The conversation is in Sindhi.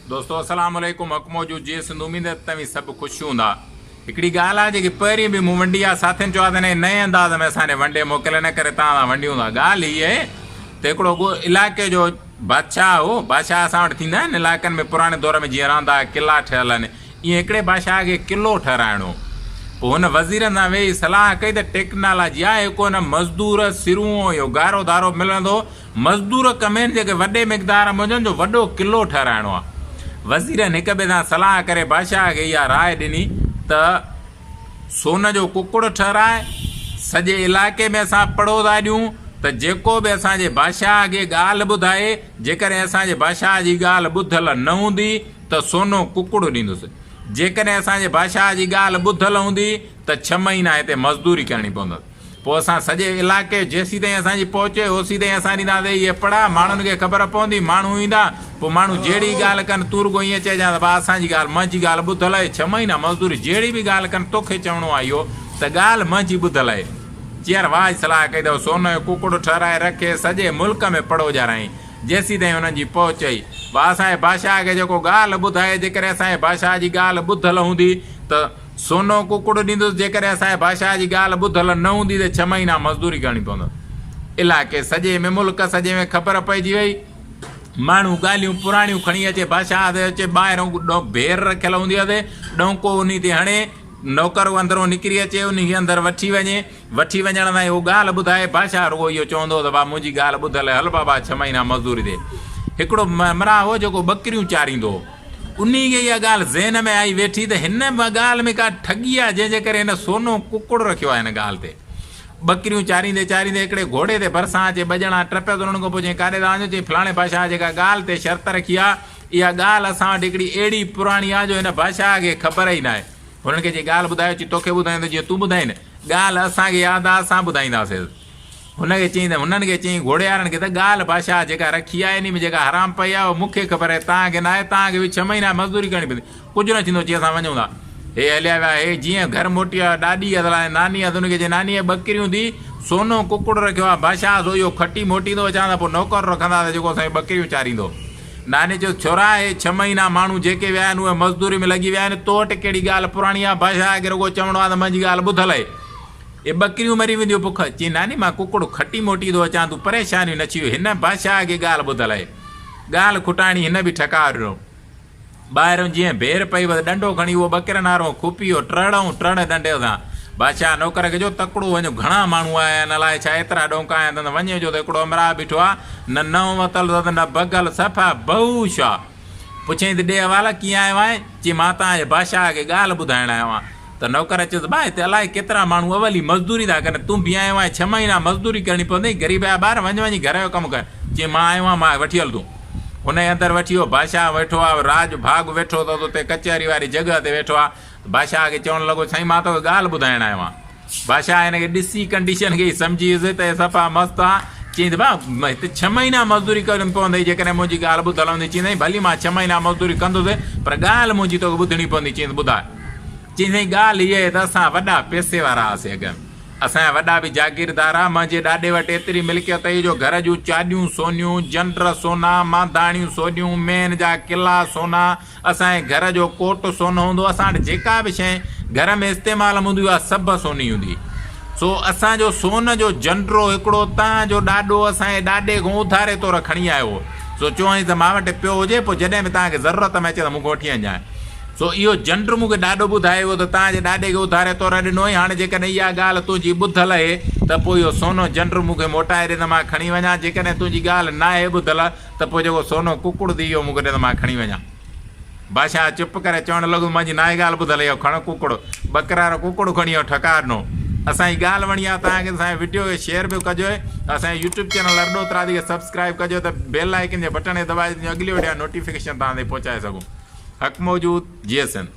دوستو السلام عليڪم حق موجود جي سنڌ اميد ته توهين سڀ خوش هوندا هڪڙي ڳالهه آهي جيڪي پهرين به مون ونڊي آهي ساٿين چيو آهي ته نئين نئين انداز ۾ اسان ڏي ونڊي موڪل ان ڪري توهان سان ونڊيون ٿا ڳالهه هي آهي ته هڪڙو علائقي جو بادشاهه هو بادشاهه اسان وٽ ٿيندا آهن علائقن ۾ پراڻي دور ۾ جيئن رهندا هئا قلعا ٺهيل آهن ائين هڪڙي بادشاهه کي قلعو ٺهرائڻو هو پوء هن وزيرن سان ويهي صلاح ڪئي ته ٽيڪنالاجي آهي ڪو نه مزدور سرون اهو گارو ڌارو ملندو مزدور ڪمين جيڪي وڏي مقدار ۾ هجن جو وڏو قلعو ٺهرائڻو آهي. وزيرن هڪ ٻئي سان صلاح ڪري بادشاهه کي اها راء ڏني ته سون جو ڪڪڙ ٺهرائي سڄي علائقي ۾ اسان پڙهو ٿا ڏيون ته جيڪو به اسان جي بادشاهه کي ڳالهه ٻڌائي جيڪڏهن اسان جي بادشاهه جي ڳالهه ٻڌل نه هوندي ته سونو ڪڪڙ ڏيندس جيڪڏهن اسان جي بادشاهه جي ڳالهه ٻڌل هوندي ته ڇهه مهينا هتي مزدوري ڪرڻي پوندس. پوء اسان سڄي علائقي جيسيتائين اسان جي پهچ هئي اوسيتائين اسان ڏينداسين اهي پڙا، ماڻهن کي خبر پوندي، ماڻهو ايندا، پوء ماڻهو جهڙي ڳالهه ڪن تون رڳو ائين چئجان ته ڀاء اسان جي ڳالهه منهنجي ڳالهه ٻڌل آهي، ڇهه مهينا مزدوري جهڙي به ڳالهه ڪن توکي چوڻو آهي اهو ته ڳالهه منهنجي ٻڌل آهي. چيئر واهه جي صلاح ڪئي ته سون جو ڪڪڙ ٺهرائي رکي سڄي ملڪ ۾ پڙو ڏيارائين، جيسيتائين انهن جي پهچ هئي. ڀاء اسان جي بادشاهه کي جيڪو ڳالهه ٻڌائي جيڪڏهن اسان جي بادشاهه جي ڳالهه ٻڌل هوندي ته. سونو ڪڪڙ ڏيندس، جيڪڏهن اسان جي بادشاهه جي ڳالهه ٻڌل نه هوندي ته ڇهه مهينا مزدوري ڪرڻي پوندس. علائقي سڄي ۾ ملڪ سڄي ۾ خبر پئجي وئي. ماڻهو ڳالهيون پراڻيون کڻي اچي بادشاهه تي اچي ٻاهرئون ڀير رکيل هوندي هئس، ڏونڪو انهي تي هڻي، نوڪر اندرئون نڪري اچي انهي کي اندر وٺي وڃي. وٺي وڃڻ تائين هو ڳالهه ٻڌائي، بادشاهه رڳو اهو چوندو هو ته ڀاء منهنجي ڳالهه ٻڌل آهي، هل بابا ڇهه مهينا مزدوري تي. هڪڙو همراهه هو جيڪو ٻڪريون چاريندو هو. انهيء کي اها ڳالهه ذهن ۾ آئي ويٺي ته هن ڳالهه ۾ ڪا ٺڳي آهي، جنهن جي ڪري هن سونو ڪڪڙ رکيو آهي. هن ڳالهه تي ٻڪريون چاريندي چاريندي هڪڙي گهوڙي تي ڀرسان اچي ٻه ڄڻا ٽپيا ته انهن کان پوء چيائين، ڪاڏي ٿا وڃو؟ چيائين، فلاڻي بادشاهه جيڪا ڳالهه تي شرط رکي آهي، اها ڳالهه اسان وٽ هڪڙي اهڙي پراڻي آهي جو هن بادشاهه کي خبر ئي ناهي. هنن کي چيائين، ڳالهه ٻڌايو؟ چيائين، توکي ٻڌايون ته جيئن تون ٻڌائين. ڳالهه اسان کي ياد آهي، اسان ٻڌائينداسين. هن کي چيائين ته هنن کي چيائين گهوڙي وارن کي ته ڳالهه بادشاهه جيڪا رکي آهي انهي ۾ جيڪا حرام پئي آهي اها مون کي خبر آهي توهان کي ناهي توهان کي به ڇهه مهينا مزدوري ڪرڻي پوندي ڪجهه نه ٿيندو چي اسان وڃون ٿا هي هليا ويا هي جيئن گهر موٽي آيو ڏاڏي اصل ناني اٿ ان کي چيائين ناني هي ٻڪريون ٿي سونو ڪڪڙ رکيو آهي بادشاهه سو اهو کٽي موٽيندو اچان ته پوء نوڪر رکندا ته جيڪو اسان جون ٻڪريون چاريندو ناني چيو ڇورا هي ڇهه مهينا ماڻهو جيڪي ويا آهن اهي مزدوري ۾ لڳي ويا آهن تو وٽ ڪهڙي ڳالهه پراڻي آهي بادشاهه کي رڳو چوڻو آهي ته منهنجي ڳالهه ٻڌل اهي اي ٻڪريون مري وينديون بک. چيائين، ناني مان ڪڪڙ کٽي موٽي ٿو اچان، تون پريشانيون نه ڇيهه. هن بادشاهه کي ڳالهه ٻڌل آهي. ڳالهه کٽاڻي هن به ٺڪاء ڏنو. ٻاهرئون جيئن ڀير پئي وس ڏنڊو کڻي اهو ٻڪرين وارو کوپي هو ٽرڙئون ٽرڙ ڏنڊي سان. بادشاهه نوڪر کي چيو، تڪڙو وڃ گهڻا ماڻهو آيا آهن الائي ڇا ايترا ڏونڪا آيا اٿن، وڃي جو ته هڪڙو همراهه بيٺو آهي، نه نئون وتل اٿس نه ڀڳل، صفا بهوش آ. پڇيائين ته ڏي حوالا، ڪيئن آيو آهين؟ چيائين، مان توهان جي بادشاهه کي ڳالهه ٻڌائڻ آيو آهيان. ته نوڪر چيس، ڀاء هتي الائي ڪيترا ماڻهو اول ئي مزدوري ٿا ڪن، تون به آيو آهين، ڇهه مهينا مزدوري ڪرڻي پوندئي، غريب جا ٻار، وڃ وڃي گهر جو ڪم ڪر. چيائين، مان آيو آهيان، مان وٺي هل تون. هن کي اندر وٺي ويو. بادشاهه ويٺو آهي، راڄ ڀاڳ ويٺو اٿس، اتي ڪچهري واري جڳهه تي ويٺو آهي. بادشاهه کي چوڻ لڳو، سائين مان توکي ڳالهه ٻڌائڻ آيو آهيان. بادشاهه هن کي ڏسي ڪنڊيشن کي ئي سمجهي ويس ته هي صفا مست آ. چيائين ته ڀاء هتي ڇهه مهينا مزدوري ڪرڻي پوندئي جيڪڏهن منهنجي ڳالهه ٻڌل هوندي. چيائين سائين ڀلي مان ڇهه مهينا مزدوري ڪندس پر ڳالهه منهنجي توکي ٻڌڻي پوندي. چيائين ته ٻڌاء. چيائين سائين ڳالهه هيء آهي ته اسان وڏا پئسي وارا هئاسين اڳ ۾. اسان جا وڏا به جاگيردار ها. منهنجي ڏاڏي وٽ ايتري ملڪيت هئي جو گهر جون چاڏيون سونيون، جنڊ سونا، مانڌاڻيون سوڏيون، مينهن جا ڪلا سونا، اسان جي گهر جو ڪوٽ سونو هوندو هو. اسان وٽ جيڪا به شيء گهر ۾ استعمال ۾ هوندي هئي، اها سڀ سوني هوندي هئي. سو اسان جو سون جو جنڊرو هڪڙو تان جو ڏاڏو اسان جي ڏاڏي کان اڌاري طور کڻي آيو هو. سو چيائين ته مان وٽ پيو هجي، پوء جڏهن به توهان کي ضرورت ۾ اچي ته مون کان وٺي وڃجانء. سو اهو جنڊ مون کي ڏاڏو ٻڌائي ويو ته توهان جي ڏاڏي کي اڌاري طور ڏنو هئي، هاڻي جيڪڏهن اها ڳالهه تنهنجي ٻڌل اهي ته پوء اهو سونو جنڊ مون کي موٽائي ڏي ته مان کڻي وڃان، جيڪڏهن تنهنجي ڳالهه ناهي ٻڌل ته پوء جيڪو سونو ڪڪڙ ٿي اهو مون کي ڏي ته مان کڻي وڃان. بادشاهه چپ ڪري چوڻ لڳو، منهنجي ناهي ڳالهه ٻڌل، اهو کڻ ڪڪڙ. ٻڪرار ڪڪڙ کڻي اهو ٺڪاء ڏنو. اسان جي ڳالهه وڻي آهي توهان کي ته اسان جي وڊيو کي شيئر به ڪجو ۽ اسان جي يوٽيوب چينل ارڏو ترادي کي سبسڪرائيب ڪجو ته بيل آئيڪن جي بٽڻ کي دٻائي جيئن اڳلي وڊيو جا نوٽيفڪيشن توهان تائين پهچائي سگهون. حق موجود، جيئي سنڌ.